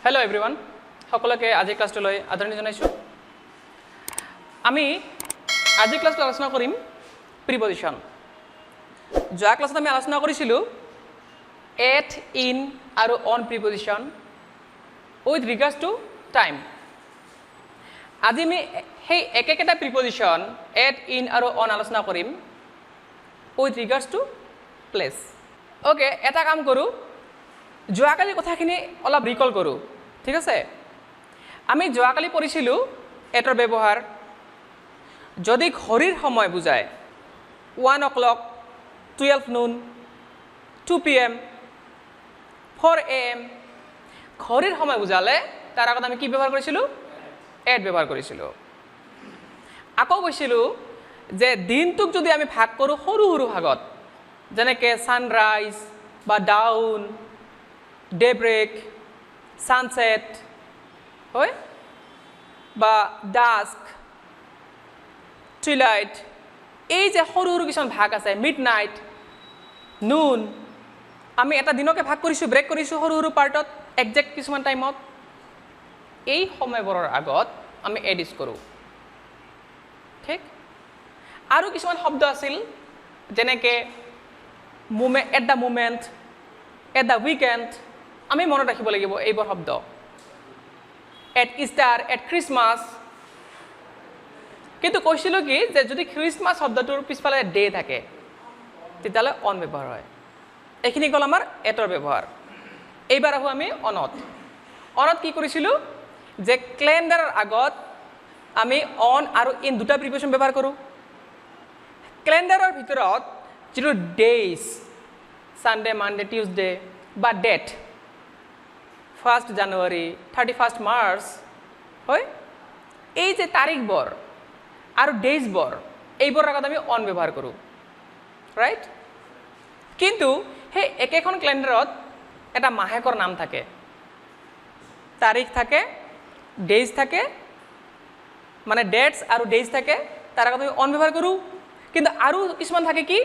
Hello' everyone, সকলোকে আজিৰ ক্লাছটোলৈ আদৰণি জনাইছোঁ। আমি আজিৰ ক্লাছটো আলোচনা কৰিম প্ৰিপজিশ্যন। যোৱা ক্লাছত আমি আলোচনা কৰিছিলোঁ এট, ইন আৰু on preposition with regards to time. আজি আমি সেই একেকেইটা প্ৰিপজিশ্যন এট, ইন আৰু অন আলোচনা কৰিম with regards to place. Okay, এটা কাম কৰোঁ, যোৱাকালিৰ কথাখিনি অলপ ৰিকল কৰোঁ, ঠিক আছে? আমি যোৱাকালি পঢ়িছিলোঁ এটৰ ব্যৱহাৰ। যদি ঘড়ীৰ সময় বুজায় 1 o'clock, 12 noon, 2 PM, 4 AM, ঘড়ীৰ সময় বুজালে তাৰ আগত আমি কি ব্যৱহাৰ কৰিছিলোঁ? এট ব্যৱহাৰ কৰিছিলোঁ। আকৌ কৈছিলোঁ যে দিনটোক যদি আমি ভাগ কৰোঁ সৰু সৰু ভাগত, যেনেকৈ ছানৰাইজ বা ডাউন, ডে ব্ৰেক, ছানছেট হয়, বা ডাস্ক, টুইলাইট, এই যে সৰু সৰু কিছুমান ভাগ আছে, মিড নাইট, নুন, আমি এটা দিনকে ভাগ কৰিছোঁ, ব্ৰেক কৰিছোঁ সৰু সৰু পাৰ্টত, একজেক্ট কিছুমান টাইমত। এই সময়বোৰৰ আগত আমি এড ইউজ কৰোঁ, ঠিক? আৰু কিছুমান শব্দ আছিল যেনেকৈ at the moment, at the weekend, আমি মনত ৰাখিব লাগিব এইবোৰ শব্দ। At Easter, at Christmas. কিন্তু কৈছিলোঁ কি যে যদি খ্ৰীষ্টমাছ শব্দটোৰ পিছফালে ডে থাকে তেতিয়াহ'লে অন ব্যৱহাৰ হয়। এইখিনি গ'ল আমাৰ এটৰ ব্যৱহাৰ। এইবাৰ আহোঁ আমি অনত। অনত কি কৰিছিলোঁ যে কেলেণ্ডাৰৰ আগত আমি অন আৰু ইন দুটা প্ৰিপজিশ্যন ব্যৱহাৰ কৰোঁ। কেলেণ্ডাৰৰ ভিতৰত যিটো ডেইজ, ছানডে, মানডে, টিউজডে বা date 1 January, 31 March হয়, এই যে তাৰিখবোৰ আৰু ডেইজবোৰ, এইবোৰৰ আগত আমি অন ব্যৱহাৰ কৰোঁ, ৰাইট? কিন্তু সেই একেখন কেলেণ্ডাৰত এটা মাহেকৰ নাম থাকে, তাৰিখ থাকে, ডেইজ থাকে, মানে ডেটছ আৰু ডেইজ থাকে, তাৰ আগত আমি অন ব্যৱহাৰ কৰোঁ। কিন্তু আৰু কিছুমান থাকে কি,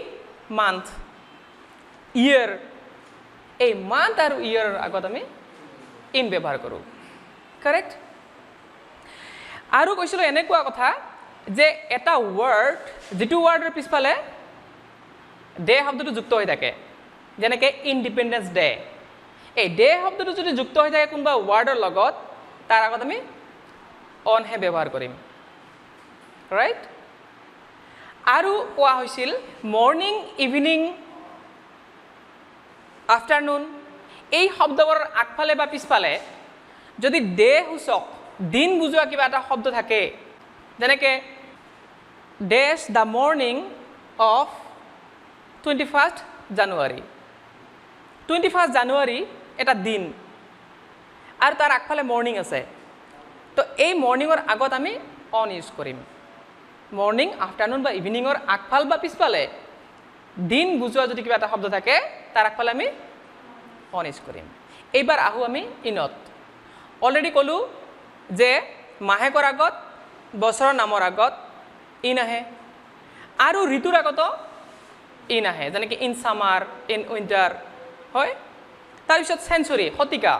মান্থ, ইয়েৰ, এই মান্থ আৰু ইয়েৰৰ আগত আমি ইন ব্যৱহাৰ কৰোঁ, কাৰেক্ট? আৰু কৈছিলোঁ এনেকুৱা কথা যে এটা ৱৰ্ড, যিটো ৱৰ্ডৰ পিছফালে ডে শব্দটো যুক্ত হৈ থাকে, যেনেকৈ ইণ্ডিপেণ্ডেঞ্চ ডে, এই ডে শব্দটো যদি যুক্ত হৈ থাকে কোনোবা ৱৰ্ডৰ লগত, তাৰ আগত আমি অনহে ব্যৱহাৰ কৰিম, ৰাইট? আৰু কোৱা হৈছিল মৰ্ণিং, ইভিনিং, আফটাৰনুন, এই শব্দবোৰৰ আগফালে বা পিছফালে যদি ডে সূচক, দিন বুজোৱা কিবা এটা শব্দ থাকে, যেনেকৈ dash the morning of 21st January, 21 January এটা দিন আৰু তাৰ আগফালে মৰ্ণিং আছে, তো এই মৰ্ণিঙৰ আগত আমি অন ইউজ কৰিম। মৰ্ণিং, আফটাৰনুন বা ইভিনিঙৰ আগফাল বা পিছফালে দিন বুজোৱা যদি কিবা এটা শব্দ থাকে, তাৰ আগফালে আমি অন ইউজ কৰিম। এইবাৰ আহোঁ আমি ইনত। অলৰেডি ক'লোঁ যে মাহেকৰ আগত, বছৰৰ নামৰ আগত ইন আহে আৰু ঋতুৰ আগতো ইন আহে, যেনেকৈ ইন ছামাৰ, ইন উইণ্টাৰ হয়। তাৰপিছত চেঞ্চুৰী, শতিকা,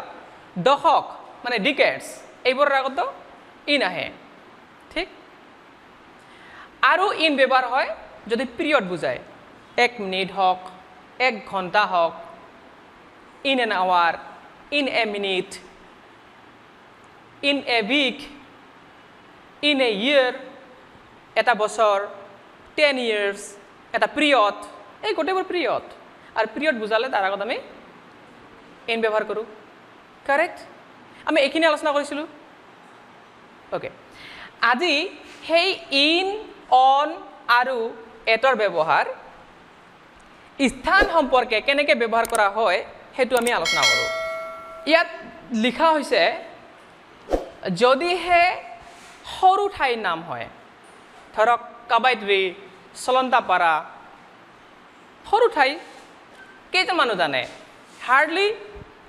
দশক মানে ডিকেডছ, এইবোৰৰ আগতো ইন আহে, ঠিক? আৰু ইন ব্যৱহাৰ হয় যদি পিৰিয়ড বুজায়, এক মিনিট হওক, এক ঘণ্টা হওক, in an hour, in a minute, in a week, in a year, এটা বছৰ, 10 ইয়েৰ্ছ, এটা পিৰিয়ড, এই গোটেইবোৰ পিৰিয়ড। আৰু পিৰিয়ড বুজালে তাৰ আগত আমি ইন ব্যৱহাৰ কৰোঁ, কাৰেক্ট? আমি এইখিনি আলোচনা কৰিছিলোঁ। অ'কে, আজি সেই ইন, অন আৰু এটৰ ব্যৱহাৰ স্থান সম্পৰ্কে কেনেকৈ ব্যৱহাৰ কৰা হয় সেইটো আমি আলোচনা কৰোঁ। ইয়াত লিখা হৈছে যদিহে সৰু ঠাইৰ নাম হয়, ধৰক কাবাইত্ৰী, চলন্তাপাৰা, সৰু ঠাই, কেইজন মানুহ জানে? হাৰ্ডলি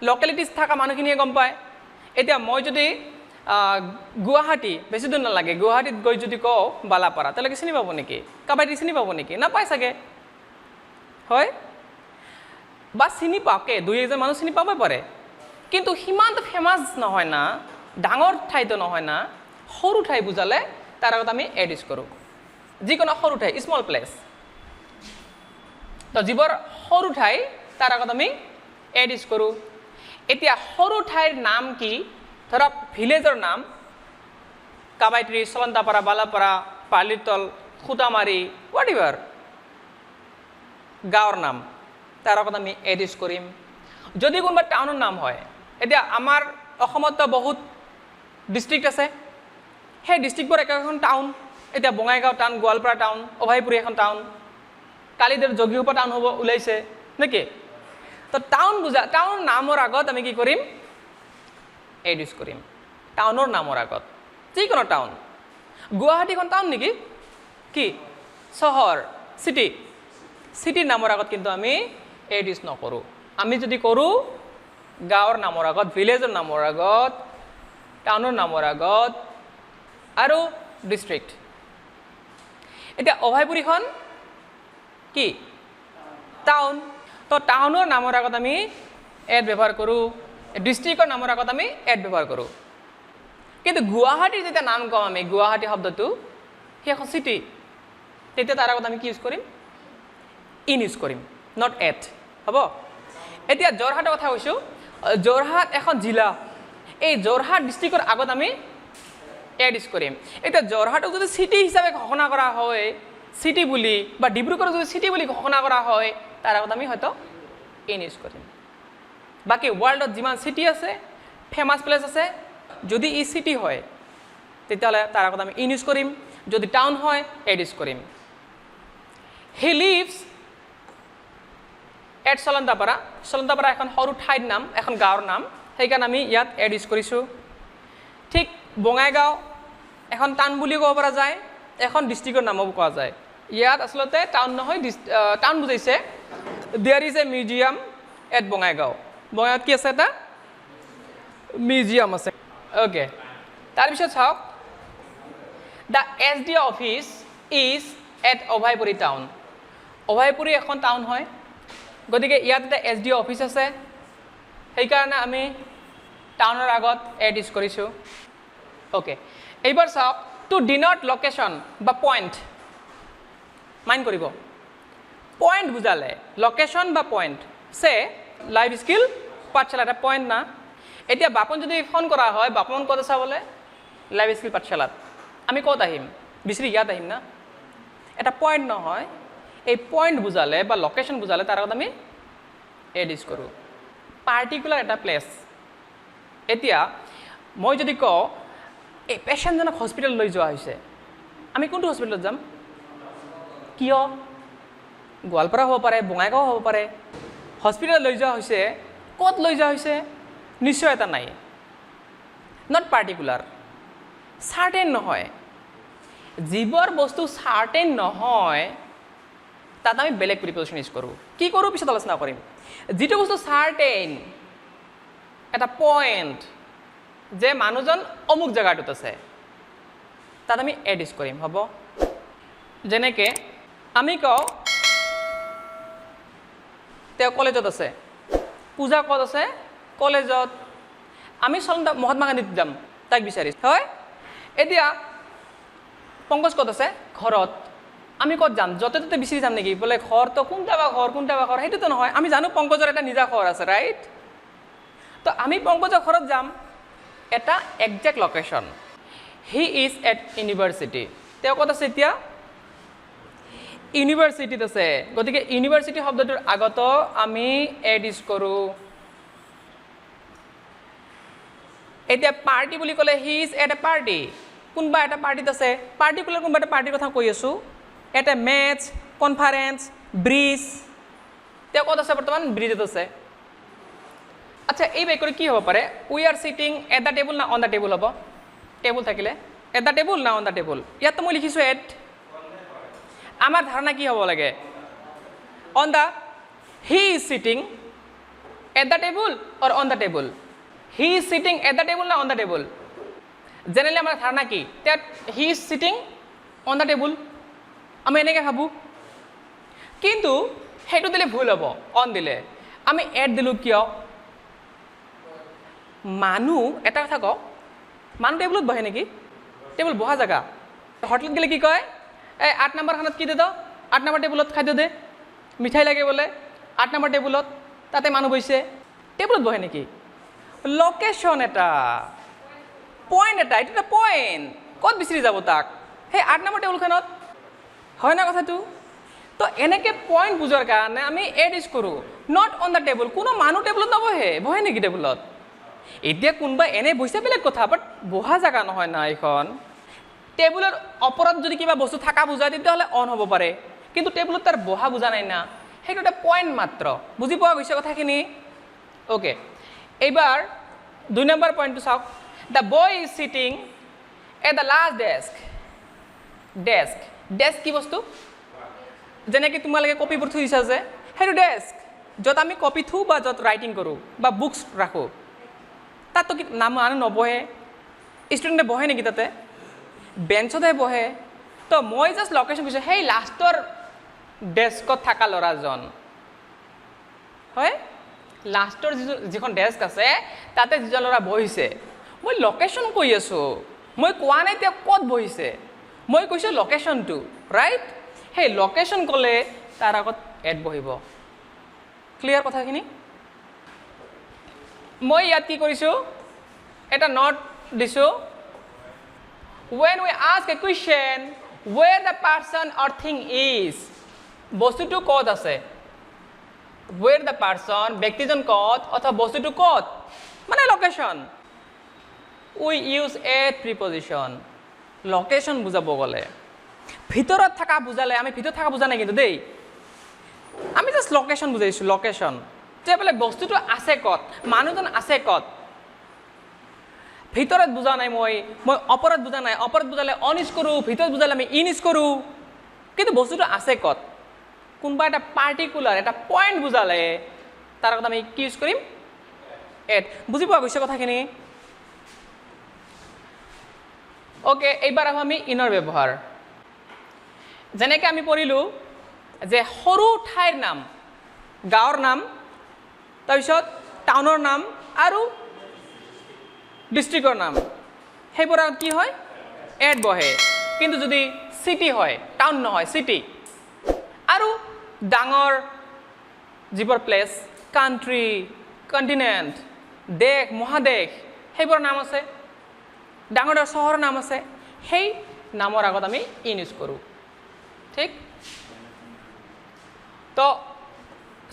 লোকেলিটিজ থকা মানুহখিনিয়ে গম পায়। এতিয়া মই যদি গুৱাহাটী, বেছি দূৰ নালাগে, গুৱাহাটীত গৈ যদি কওঁ বালাপাৰা, তেওঁলোকে চিনি পাব নেকি? কাবাইত্ৰী চিনি পাব নেকি? নাপায় চাগে, হয়? বা চিনি পাওঁকে দুই এজন মানুহ চিনি পাব পাৰে, কিন্তু সিমানটো ফেমাছ নহয় না, ডাঙৰ ঠাইতো নহয় না, সৰু ঠাই বুজালে তাৰ আগত আমি এট ইউজ কৰোঁ। যিকোনো সৰু ঠাই, স্মল প্লেচ। তো যিবোৰ সৰু ঠাই তাৰ আগত আমি এট ইউজ কৰোঁ। এতিয়া সৰু ঠাইৰ নাম কি? ধৰক ভিলেজৰ নাম কাবাইত্ৰী, চলন্তাপাৰা, বালাপাৰা, পালিতল, খুটামাৰী, what ever গাঁৱৰ নাম, তাৰ আগত আমি এট ইউজ কৰিম। যদি কোনোবা টাউনৰ নাম হয়, এতিয়া আমাৰ অসমততো বহুত ডিষ্ট্ৰিক্ট আছে, সেই ডিষ্ট্ৰিক্টবোৰ এক এখন টাউন। এতিয়া বঙাইগাঁও টাউন, গোৱালপাৰা টাউন, অভয়পুৰী এখন টাউন, কালিদৰ যোগীঘোপা টাউন হ'ব ওলাইছে নেকি? তো টাউন বুজা, টাউন নামৰ আগত আমি কি কৰিম? এট ইউজ কৰিম। টাউনৰ নামৰ আগত, যিকোনো টাউন। গুৱাহাটীখন টাউন নেকি? কি চহৰ, চিটি। চিটিৰ নামৰ আগত কিন্তু আমি এট ইউজ নকৰোঁ। আমি যদি কৰোঁ, গাঁৱৰ নামৰ আগত, ভিলেজৰ নামৰ আগত, টাউনৰ নামৰ আগত আৰু ডিষ্ট্ৰিক্ট। এতিয়া অভয়পুৰীখন কি টাউন? তো টাউনৰ নামৰ আগত আমি এট ব্যৱহাৰ কৰোঁ, ডিষ্ট্ৰিক্টৰ নামৰ আগত আমি এট ব্যৱহাৰ কৰোঁ। কিন্তু গুৱাহাটীৰ যেতিয়া নাম কওঁ আমি, গুৱাহাটী শব্দটো সি এখন চিটি, তেতিয়া তাৰ আগত আমি কি ইউজ কৰিম? ইন ইউজ কৰিম, not at. হ'ব? এতিয়া যোৰহাটৰ কথা কৈছোঁ। যোৰহাট এখন জিলা। এই যোৰহাট ডিষ্ট্ৰিক্টৰ আগত আমি এট ইউজ কৰিম। এতিয়া যোৰহাটক যদি চিটি হিচাপে ঘোষণা কৰা হয়, চিটি বুলি, বা ডিব্ৰুগড়ক যদি চিটি বুলি ঘোষণা কৰা হয়, তাৰ আগত আমি হয়তো ইন ইউজ কৰিম। বাকী ৱৰ্ল্ডত যিমান চিটি আছে, ফেমাছ প্লেচ আছে, যদি ই চিটি হয় তেতিয়াহ'লে তাৰ আগত আমি ইন ইউজ কৰিম, যদি টাউন হয় এট ইউজ কৰিম। He lives at Salantapara. Salantapara এখন সৰু ঠাইৰ নাম, এখন গাঁৱৰ নাম, সেইকাৰণে আমি ইয়াত এট ইউজ কৰিছোঁ। ঠিক বঙাইগাঁও এখন টাউন বুলিও ক'ব পৰা যায়, এখন ডিষ্ট্ৰিক্টৰ নামো কোৱা যায়। ইয়াত আচলতে টাউন নহয়, টাউন বুজাইছে। There is a museum at Bongaigaon. বঙাইগাঁৱত কি আছে? এটা মিউজিয়াম আছে। অ'কে, তাৰপিছত চাওক, the SDO office is at Abhayapuri town. Abhayapuri এখন টাউন হয়, গতিকে ইয়াত এটা এছ ডি অ' অফিচ আছে, সেইকাৰণে আমি টাউনৰ আগত এট ইউজ কৰিছোঁ। অ'কে, এইবাৰ চাওক, টু ডিনট লোকেশ্যন বা পইণ্ট। মাইণ্ড কৰিব, পইণ্ট বুজালে, লোকেশ্যন বা পইণ্ট, চে লাইফ স্কিল পাঠশালা এটা পইণ্ট না? এতিয়া বাপন যদি ফোন কৰা হয়, "বাপন ক'ত আছা?" বোলে, "লাইফ স্কিল পাঠশালাত।" আমি ক'ত আহিম বিচাৰি? ইয়াত আহিম না? এটা পইণ্ট নহয়? এই পইণ্ট বুজালে বা লোকেশ্যন বুজালে তাৰ আগত আমি এট ইউজ কৰোঁ, পাৰ্টিকুলাৰ এটা প্লেচ। এতিয়া মই যদি কওঁ, এই পেচেণ্টজনক হস্পিটেল লৈ যোৱা হৈছে, আমি কোনটো হস্পিটেলত যাম? কিয়? গোৱালপাৰা হ'ব পাৰে, বঙাইগাঁও হ'ব পাৰে। হস্পিটেলত লৈ যোৱা হৈছে, ক'ত লৈ যোৱা হৈছে নিশ্চয় এটা নাই, not particular, certain নহয়। যিবোৰ বস্তু চাৰ্টেইন নহয়, তাত আমি বেলেগ প্ৰিপজিশ্যন ইউজ কৰোঁ। কি কৰোঁ পিছত আলোচনা কৰিম। যিটো বস্তু চাৰ্টেইন, এটা পইণ্ট যে মানুহজন অমুক জেগাটোত আছে, তাত আমি এট ইউজ কৰিম। হ'ব? যেনেকৈ আমি কওঁ, তেওঁ কলেজত আছে। পূজা ক'ত আছে? কলেজত। আমি চলন্ত মহাত্মা গান্ধীত যাম তাইক বিচাৰি, হয়? এতিয়া পংকজ ক'ত আছে? ঘৰত। আমি ক'ত যাম? য'তে ত'তে বিচাৰি যাম নেকি? বোলে ঘৰটো কোনটা বা ঘৰ, কোনটা বা ঘৰ? সেইটোতো নহয়। আমি জানো পংকজৰ এটা নিজা ঘৰ আছে, ৰাইট? তো আমি পংকজৰ ঘৰত যাম, এটা exact location. He is at university. তেওঁ ক'ত আছে এতিয়া? ইউনিভাৰ্চিটিত আছে। গতিকে ইউনিভাৰ্চিটি শব্দটোৰ আগতো আমি এট ইউজ কৰোঁ। এতিয়া পাৰ্টি বুলি ক'লে, he is at a party. কোনোবা এটা পাৰ্টিত আছে, পাৰ্টিকুলাৰ কোনোবা এটা পাৰ্টিৰ কথা কৈ আছোঁ। At a match, conference, bridge. তেওঁ ক'ত আছে বৰ্তমান? ব্ৰিজত আছে। আচ্ছা, এই বাক্যটো কি হ'ব পাৰে? We are sitting at the table না অন the table হ'ব? টেবুল থাকিলে এট the table না অন the table? ইয়াততো মই লিখিছোঁ এট। আমাৰ ধাৰণা কি হ'ব লাগে? On the. He is sitting at the table or on the table? He is sitting at the table না অন the table? Generally আমাৰ ধাৰণা কি? তাত he is sitting on the table, আমি এনেকৈ ভাবোঁ। কিন্তু সেইটো দিলে ভুল হ'ব অন দিলে। আমি এট দিলোঁ কিয়? মানুহ, এটা কথা কওঁ, মানুহ টেবুলত বহে নেকি? টেবুল বহা জেগা। হোটেলত গ'লে কি কয়? এই 8 নম্বৰখনত কি দে, 8 নম্বৰ টেবুলত খাদ্য দে, মিঠাই লাগে বোলে, 8 নম্বৰ টেবুলত, তাতে মানুহ বহিছে। টেবুলত বহে নেকি? লোকেশ্যন এটা, পইণ্ট এটা, এইটো এটা পইণ্ট, ক'ত বিচাৰি যাব তাক? সেই 8 নম্বৰ টেবুলখনত, হয় না কথাটো? তো এনেকৈ পইণ্ট বুজোৱাৰ কাৰণে আমি এড ইউজ কৰোঁ। Not on the table, কোনো মানুহ টেবুলত নবহে, বহে নেকি টেবুলত? এতিয়া কোনোবা এনেই বহিছে বেলেগ কথা, বাট বহা জেগা নহয় না এইখন। টেবুলৰ ওপৰত যদি কিবা বস্তু থকা বুজায় তেতিয়াহ'লে অন হ'ব পাৰে, কিন্তু টেবুলত তাৰ বহা বুজা নাই না, সেইটো এটা পইণ্ট মাত্ৰ। বুজি পোৱা গৈছে কথাখিনি? অ'কে, এইবাৰ 2 নম্বৰ পইণ্টটো চাওক। The boy is sitting at the last desk. Desk, desk কি বস্তু? যেনেকৈ তোমালোকে কপিবোৰ থৈ দিছা যে, সেইটো ডেস্ক, য'ত আমি কপি থওঁ বা য'ত ৰাইটিং কৰোঁ বা বুকছ ৰাখোঁ। তাততো কি নাম মানুহ নবহে? ষ্টুডেণ্টে বহে নেকি তাতে? বেঞ্চতহে বহে। তো মই জাষ্ট লোকেশ্যন কৈছোঁ, সেই লাষ্টৰ ডেস্কত থকা ল'ৰাজন, হয়, লাষ্টৰ যিখন ডেস্ক আছে তাতে যিজন ল'ৰা বহিছে, মই লোকেশ্যন কৈ আছোঁ, মই কোৱা নাই তেওঁ ক'ত বহিছে, মই কৈছোঁ লোকেশ্যনটো, ৰাইট? সেই লোকেশ্যন ক'লে তাৰ আগত এড বহিব। ক্লিয়াৰ কথাখিনি? মই ইয়াত কি কৰিছোঁ, এটা not দিছোঁ। When we ask a question where the person or thing is, বস্তুটো ক'ত আছে, where the person, ব্যক্তিজন ক'ত অথবা বস্তুটো ক'ত, মানে location, we use at preposition। Location বুজাব গ'লে ভিতৰত থকা বুজালে, আমি ভিতৰত থকা বুজা নাই কিন্তু দেই, আমি জাষ্ট লোকেশ্যন বুজাইছোঁ। লোকেশ্যন যে বোলে বস্তুটো আছে ক'ত, মানুহজন আছে ক'ত, ভিতৰত বুজা নাই মই, মই ওপৰত বুজা নাই। ওপৰত বুজালে অন ইউজ কৰোঁ, ভিতৰত বুজালে আমি ইন ইউজ কৰোঁ, কিন্তু বস্তুটো আছে ক'ত, কোনোবা এটা পাৰ্টিকুলাৰ এটা পইণ্ট বুজালে তাৰ আগত আমি কি ইউজ কৰিম? এট। বুজি পোৱা গৈছে কথাখিনি? অ'কে, এইবাৰ আহোঁ আমি ইনৰ ব্যৱহাৰ। যেনেকৈ আমি পঢ়িলোঁ যে সৰু ঠাইৰ নাম, গাঁৱৰ নাম, তাৰপিছত টাউনৰ নাম আৰু ডিষ্ট্ৰিক্টৰ নাম, সেইবোৰ আগত কি হয়? এড বহে। কিন্তু যদি চিটি হয়, টাউন নহয়, চিটি আৰু ডাঙৰ যিবোৰ প্লেচ, কাণ্ট্ৰি, কণ্টিনেণ্ট, দেশ, মহাদেশ, সেইবোৰৰ নাম আছে, ডাঙৰ ডাঙৰ চহৰৰ নাম আছে, সেই নামৰ আগত আমি ইন ইউজ কৰোঁ। ঠিক? তো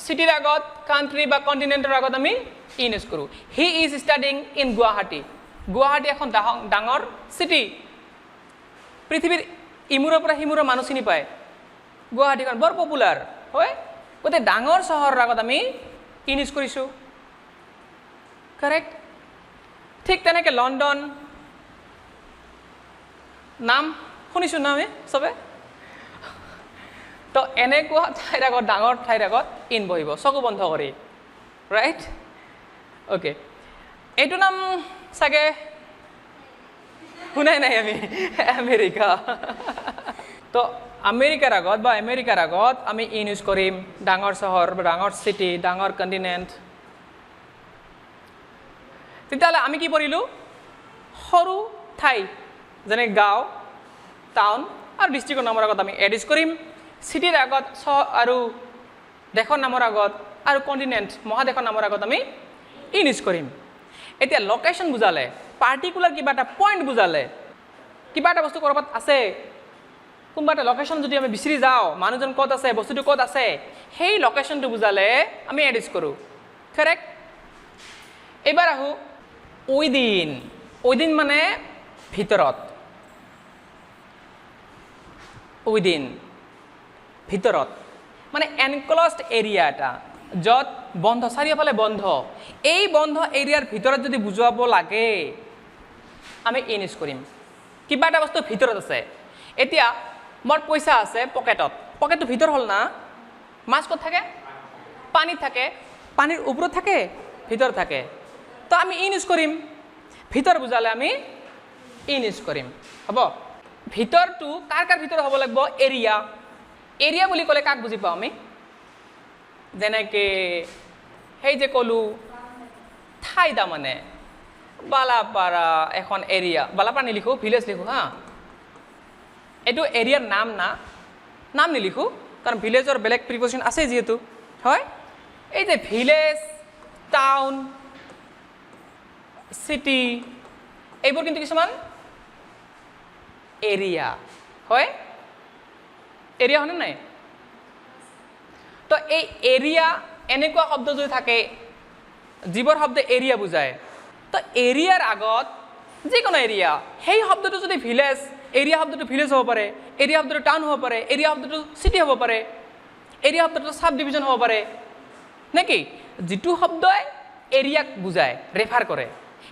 চিটিৰ আগত, কাণ্ট্ৰি বা কণ্টিনেণ্টৰ আগত আমি ইন ইউজ কৰোঁ। He is studying in Guwahati. Guwahati এখন ডাঙৰ চিটি, পৃথিৱীৰ ইমূৰৰ পৰা সিমূৰৰ মানুহ চিনি পায়, গুৱাহাটীখন বৰ পপুলাৰ হয়। গতিকে ডাঙৰ চহৰৰ আগত আমি ইন ইউজ কৰিছোঁ, কাৰেক্ট? ঠিক তেনেকৈ লণ্ডন নাম শুনিছোঁ না আমি চবে? তো এনেকুৱা ঠাইৰ আগত, ডাঙৰ ঠাইৰ আগত ইন বহিব, চকু বন্ধ কৰি, ৰাইট? অ'কে, এইটো নাম চাগে শুনাই নাই আমি, আমেৰিকা। তো আমেৰিকাৰ আগত বা আমেৰিকাৰ আগত আমি ইন ইউজ কৰিম, ডাঙৰ চহৰ বা ডাঙৰ চিটি, ডাঙৰ কণ্টিনেণ্ট। তেতিয়াহ'লে আমি কি পঢ়িলোঁ? সৰু ঠাই যেনে গাঁও, টাউন আৰু ডিষ্ট্ৰিক্টৰ নামৰ আগত আমি এড ইউজ কৰিম। চিটিৰ আগত, আৰু দেশৰ নামৰ আগত আৰু কণ্টিনেণ্ট, মহাদেশৰ নামৰ আগত আমি ইন ইউজ কৰিম। এতিয়া লোকেশ্যন বুজালে, পাৰ্টিকুলাৰ কিবা এটা পইণ্ট বুজালে, কিবা এটা বস্তু ক'ৰবাত আছে, কোনোবা এটা লোকেশ্যন যদি আমি বিচাৰি যাওঁ, মানুহজন ক'ত আছে, বস্তুটো ক'ত আছে, সেই লোকেশ্যনটো বুজালে আমি এড ইউজ কৰোঁ, কাৰেক্ট? এইবাৰ আহোঁ উইদিন। উইদিন মানে ভিতৰত, উইদিন ভিতৰত মানে এনক্ল'জড এৰিয়া এটা, য'ত বন্ধ, চাৰিওফালে বন্ধ, এই বন্ধ এৰিয়াৰ ভিতৰত যদি বুজুৱাব লাগে আমি ইন ইউজ কৰিম। কিবা এটা বস্তু ভিতৰত আছে, এতিয়া মোৰ পইচা আছে পকেটত, পকেটটো ভিতৰ হ'ল না, মাছ ক'ত থাকে? পানীত থাকে, পানীৰ ওপৰত থাকে, ভিতৰত থাকে, তো আমি ইন ইউজ কৰিম। ভিতৰ বুজালে আমি ইন ইউজ কৰিম, হ'ব? ভিতৰটো কাৰ কাৰ ভিতৰত হ'ব লাগিব? এৰিয়া। এৰিয়া বুলি ক'লে কাক বুজি পাওঁ আমি? যেনেকৈ সেই যে ক'লোঁ ঠাই, তাৰমানে বালাপাৰা এখন এৰিয়া, বালাপাৰা নিলিখোঁ, ভিলেজ লিখোঁ। হা, এইটো এৰিয়াৰ নাম না, নাম নিলিখোঁ কাৰণ ভিলেজৰ বেলেগ প্ৰিপজিশ্যন আছে যিহেতু। হয়, এই যে ভিলেজ, টাউন, চিটি, এইবোৰ কিন্তু কিছুমান এৰিয়া হয়। এৰিয়া হয়নে নাই? তো এই এৰিয়া এনেকুৱা শব্দ যদি থাকে যিবোৰ শব্দ এৰিয়া বুজায়, তো এৰিয়াৰ আগত যিকোনো এৰিয়া, সেই শব্দটো যদি ভিলেজ, এৰিয়া শব্দটো ভিলেজ হ'ব পাৰে, এৰিয়া শব্দটো টাউন হ'ব পাৰে, এৰিয়া শব্দটো চিটি হ'ব পাৰে, এৰিয়া শব্দটো চাব ডিভিজন হ'ব পাৰে, নেকি? যিটো শব্দই এৰিয়াক বুজায়, ৰেফাৰ কৰে,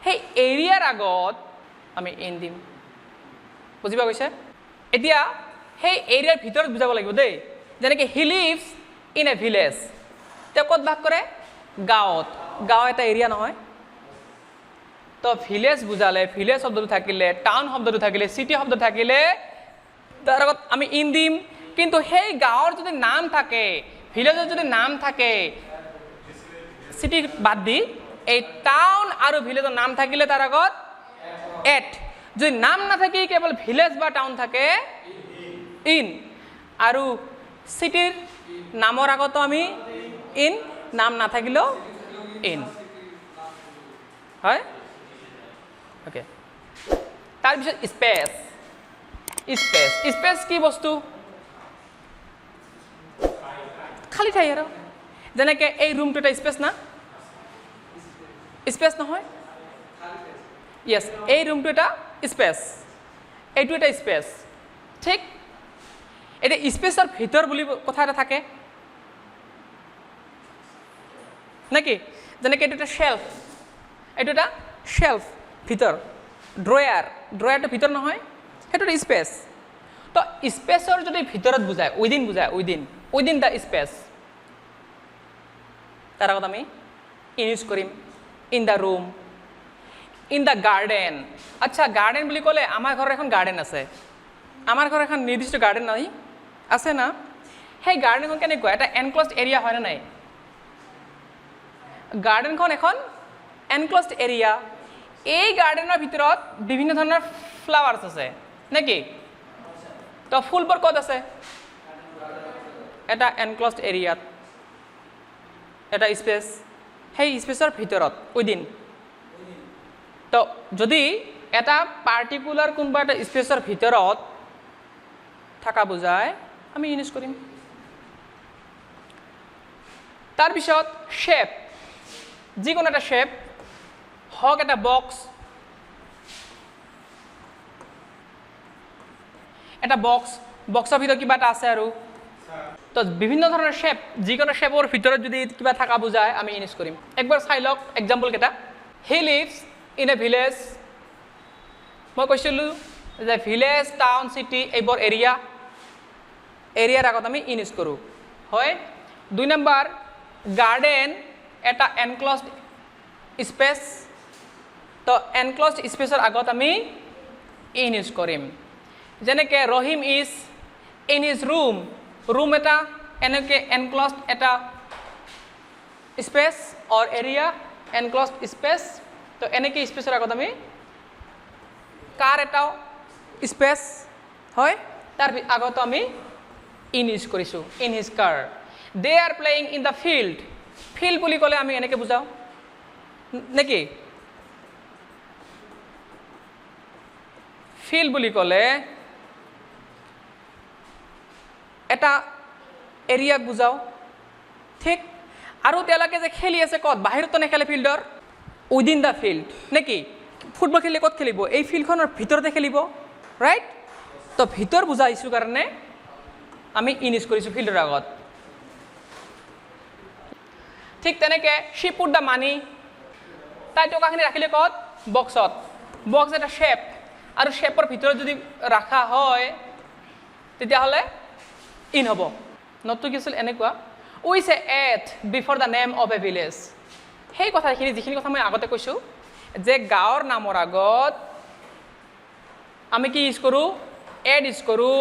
সেই এৰিয়াৰ আগত আমি ইন দিম। বুজি পোৱা গৈছে? এতিয়া সেই এৰিয়াৰ ভিতৰত বুজাব লাগিব দেই। যেনেকৈ he lives in a village, তেওঁ ক'ত বাস কৰে? গাঁৱত। গাঁও এটা এৰিয়া নহয়। তো ভিলেজ বুজালে, ভিলেজ শব্দটো থাকিলে, টাউন শব্দটো থাকিলে, চিটি শব্দ থাকিলে তাৰ আগত আমি ইন দিম। কিন্তু সেই গাঁৱৰ যদি নাম থাকে, ভিলেজৰ যদি নাম থাকে, চিটি বাদ দি এই টাউন আৰু ভিলেজৰ নাম থাকিলে তাৰ আগত এট। যদি নাম নাথাকি কেৱল ভিলেজ বা টাউন থাকে, ইন। আৰু চিটিৰ নামৰ আগতো আমি ইন, নাম নাথাকিলেও ইন হয়। অ'কে, তাৰপিছত স্পেচ। স্পেচ, স্পেচ কি বস্তু? খালী ঠাই আৰু। যেনেকৈ এই ৰুমটো এটা স্পেচ না? স্পেচ নহয়? য়েছ, এই ৰুমটো এটা স্পেচ, এইটো এটা স্পেচ। ঠিক, এতিয়া স্পেচৰ ভিতৰ বুলি কথা এটা থাকে নেকি? যেনেকৈ এইটো এটা শ্বেল্ফ, এইটো এটা শ্বেল্ফ, ভিতৰ ড্ৰয়াৰ, ড্ৰয়াৰটো ভিতৰ নহয়, সেইটো এটা স্পেচ। তো স্পেচৰ যদি ভিতৰত বুজায়, উইদিন বুজায়, উইদিন, উইদিন the space, তাৰ আগত আমি ইন ইউজ কৰিম। In the room, in the garden. আচ্ছা, গাৰ্ডেন বুলি ক'লে আমাৰ ঘৰৰ এখন গাৰ্ডেন আছে, আমাৰ ঘৰৰ এখন নিৰ্দিষ্ট গাৰ্ডেন নাই আছে না? সেই গাৰ্ডেনখন কেনেকুৱা? এটা এনক্ল'জড এৰিয়া হয়নে নাই? গাৰ্ডেনখন এখন এনক্ল'জড এৰিয়া। এই গাৰ্ডেনৰ ভিতৰত বিভিন্ন ধৰণৰ ফ্লাৱাৰ্ছ আছে নেকি? তো ফুলবোৰ ক'ত আছে? এটা এনক্ল'জড এৰিয়াত, এটা স্পেচ, সেই স্পেচৰ ভিতৰত, উইদিন। তো যদি এটা পাৰ্টিকুলাৰ কোনোবা এটা স্পেচৰ ভিতৰত থকা বুজায়, আমি ইউজ কৰিম। তাৰপিছত শ্বেপ, যিকোনো এটা শ্বেপ হওক, এটা বক্স, এটা বক্স, বক্সৰ ভিতৰত কিবা এটা আছে আৰু। তো বিভিন্ন ধৰণৰ শ্বেপ, যিকোনো শ্বেপৰ ভিতৰত যদি কিবা থকা বুজায়, আমি ইউজ কৰিম। একবাৰ চাই লওক এক্সাম্পল কেইটা। He lives in a village. মই কৈছিলোঁ যে ভিলেজ, টাউন, চিটি এইবোৰ এৰিয়া, এৰিয়াৰ আগত আমি ইন ইউজ কৰোঁ। হয়। 2 নম্বৰ, গাৰ্ডেন এটা এনক্ল'জড স্পেচ, তো এনক্ল'জড স্পেচৰ আগত আমি ইন ইউজ কৰিম। যেনেকৈ Rahim is in his room, room এটা এনেকৈ এনক্ল'জড এটা space or area, enclosed space. তো এনেকৈ স্পেচৰ আগত আমি কাৰ এটাও স্পেচ হয়, তাৰ আগতো আমি ইন ইউজ কৰিছোঁ, in his car. They are playing in the field. Field বুলি ক'লে আমি এনেকৈ বুজাওঁ নেকি? ফিল্ড বুলি ক'লে এটা এৰিয়াক বুজাওঁ। ঠিক, আৰু তেওঁলোকে যে খেলি আছে ক'ত? বাহিৰতো নেখেলে ফিল্ডৰ, উইদিন the field নেকি? ফুটবল খেলিলে ক'ত খেলিব? এই ফিল্ডখনৰ ভিতৰতে খেলিব, ৰাইট? তো ভিতৰ বুজাইছোঁ কাৰণে আমি ইন ইউজ কৰিছোঁ ফিল্ডৰ আগত। ঠিক তেনেকৈ শ্বি পুট the money, তাই টকাখিনি ৰাখিলে ক'ত? বক্সত। বক্স এটা শ্বেপ, আৰু শ্বেপৰ ভিতৰত যদি ৰখা হয় তেতিয়াহ'লে ইন হ'ব। নটটো কি আছিল এনেকুৱা, we say at before the name of a village. সেই কথাখিনি, যিখিনি কথা মই আগতে কৈছোঁ যে গাঁৱৰ নামৰ আগত আমি কি ইউজ কৰোঁ? এড ইউজ কৰোঁ।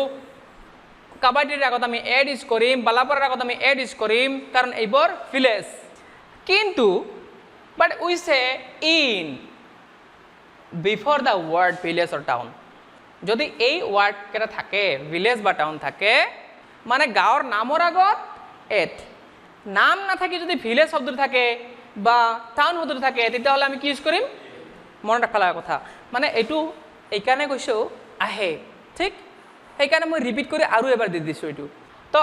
কাবাডীৰ আগত আমি এড ইউজ কৰিম, বালাপাৰাৰ আগত আমি এড ইউজ কৰিম, কাৰণ এইবোৰ ভিলেজ। কিন্তু but we say in before the word village or town. যদি এই ৱাৰ্ডকেইটা থাকে, ভিলেজ বা টাউন থাকে, মানে গাঁৱৰ নামৰ আগত এট। নাম নাথাকি যদি ভিলেজ শব্দটো থাকে বা টাউন শব্দটো থাকে, তেতিয়াহ'লে আমি কি ইউজ কৰিম? মনত ৰাখিব লগা কথা। মানে এইটো এইকাৰণে কৈছোঁ আহে, ঠিক সেইকাৰণে মই ৰিপিট কৰি আৰু এবাৰ দি দিছোঁ এইটো। তো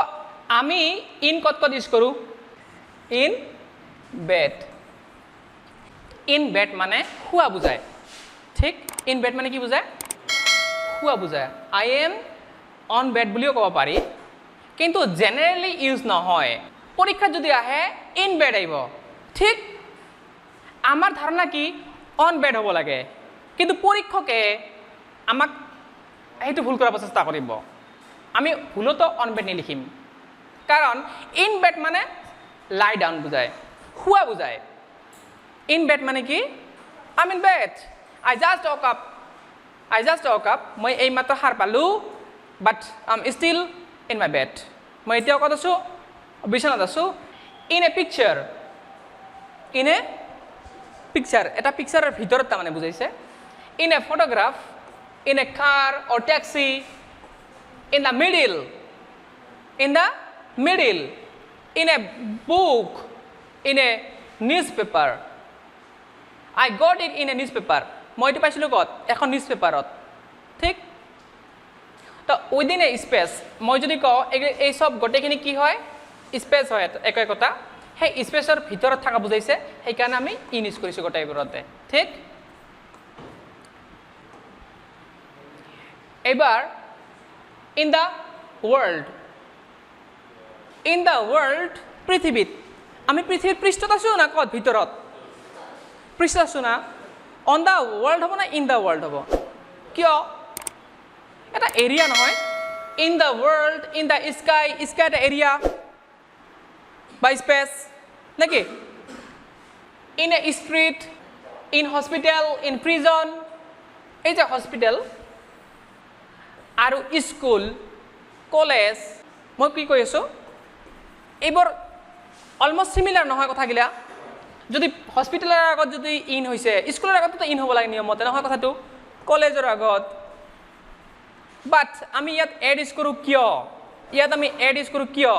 আমি ইন ক'ত ক'ত ইউজ কৰোঁ? In bed. ইন বেড মানে শোৱা বুজায়, ঠিক? ইন বেড মানে কি বুজায়? শোৱা বুজায়। I am on bed বুলিও ক'ব পাৰি, কিন্তু জেনেৰেলি ইউজ নহয়। পৰীক্ষাত যদি আহে, ইন বেড আহিব, ঠিক? আমাৰ ধাৰণা কি? অন বেড হ'ব লাগে, কিন্তু পৰীক্ষকে আমাক সেইটো ভুল কৰাব চেষ্টা কৰিব। আমি ভুলতো অন বেড নিলিখিম, কাৰণ ইন বেড মানে লাই ডাউন বুজায়, শোৱা বুজায়। ইন বেড মানে কি? I'm in bed, I just woke up, I just woke up. মই এইমাত্ৰ সাৰ পালোঁ, but I'm still in my bed. মই এতিয়াও ক'ত আছোঁ? বিচনাত আছোঁ। In a picture, in a picture, এটা পিকচাৰৰ ভিতৰত তাৰমানে বুজাইছে। In a photograph, in a car or taxi, in the middle, in the middle, in a book, in a newspaper. I got it in a newspaper. মই এইটো পাইছিলোঁ ক'ত? এখন news পেপাৰত, ঠিক? তো উইদিন এ স্পেচ, মই যদি কওঁ, এই চব গোটেইখিনি কি হয়? স্পেচ হয় একো একোটা। সেই স্পেচৰ ভিতৰত থকা বুজাইছে, সেইকাৰণে আমি ইন ইউজ কৰিছোঁ গোটেইবোৰতে, ঠিক? এইবাৰ in the world. In the world, পৃথিৱীত। আমি পৃথিৱীৰ পৃষ্ঠত আছোঁ না ক'ত ভিতৰত? পৃষ্ঠত আছোঁ না? অন the world হ'ব না ইন the world হ'ব? কিয়? এটা এৰিয়া নহয়? In the world, in the sky. Sky এটা এৰিয়া বা স্পেচ নেকি? In a street, in hospital, in prison. এই যে হস্পিটেল আৰু স্কুল, কলেজ, মই কি কৈ আছোঁ, এইবোৰ অলমষ্ট চিমিলাৰ নহয় কথাগিলা? যদি হস্পিটেলৰ আগত যদি ইন হৈছে, স্কুলৰ আগততো ইন হ'ব লাগে নিয়মমতে, নহয় কথাটো? কলেজৰ আগত। বাট আমি ইয়াত এড ইউজ কৰোঁ কিয়? ইয়াত আমি এড ইউজ কৰোঁ কিয়?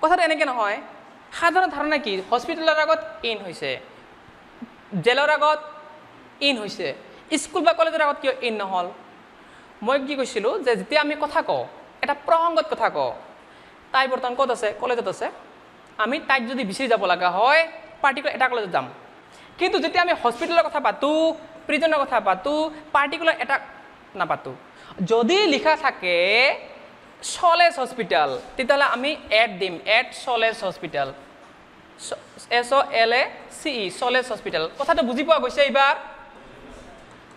কথাটো এনেকৈ নহয়। সাধাৰণ ধাৰণা কি? হস্পিটেলৰ আগত ইন হৈছে, জেলৰ আগত ইন হৈছে, স্কুল বা কলেজৰ আগত কিয় ইন নহ'ল? মই কি কৈছিলোঁ যে যেতিয়া আমি কথা কওঁ, এটা প্ৰসংগত কথা কওঁ, তাই বৰ্তমান ক'ত আছে? কলেজত আছে। আমি তাইক যদি বিচাৰি যাব লগা হয়, পাৰ্টিকুলাৰ এটা কলেজত যাম। কিন্তু যেতিয়া আমি হস্পিটেলৰ কথা পাতোঁ, প্ৰিজনৰ কথা পাতোঁ, পাৰ্টিকুলাৰ এটা নাপাতোঁ। যদি লিখা থাকে চলেজ হস্পিটেল, তেতিয়াহ'লে আমি এড দিম, at Solace hospital, Solace, Solace hospital. কথাটো বুজি পোৱা গৈছে? এইবাৰ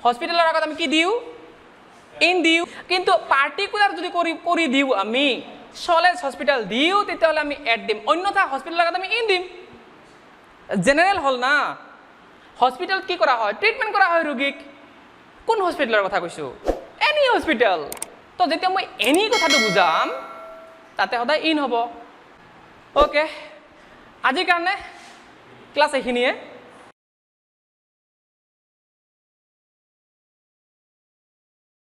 হস্পিটেলৰ আগত আমি কি দিওঁ? ইন দিওঁ। কিন্তু পাৰ্টিকুলাৰ যদি কৰি দিওঁ, আমি চলেজ হস্পিটেল দিওঁ, তেতিয়াহ'লে আমি এড দিম। অন্যথা হস্পিটেলৰ আগত আমি ইন দিম। জেনেৰেল হ'ল না? হস্পিটেলত কি কৰা হয়? ট্ৰিটমেণ্ট কৰা হয় ৰোগীক। কোন হস্পিটেলৰ কথা কৈছোঁ? Any hospital. তো যেতিয়া মই এনি কথাটো বুজাম, তাতে সদায় ইন হ'ব। অ'কে, আজিৰ কাৰণে ক্লাছ এইখিনিয়ে।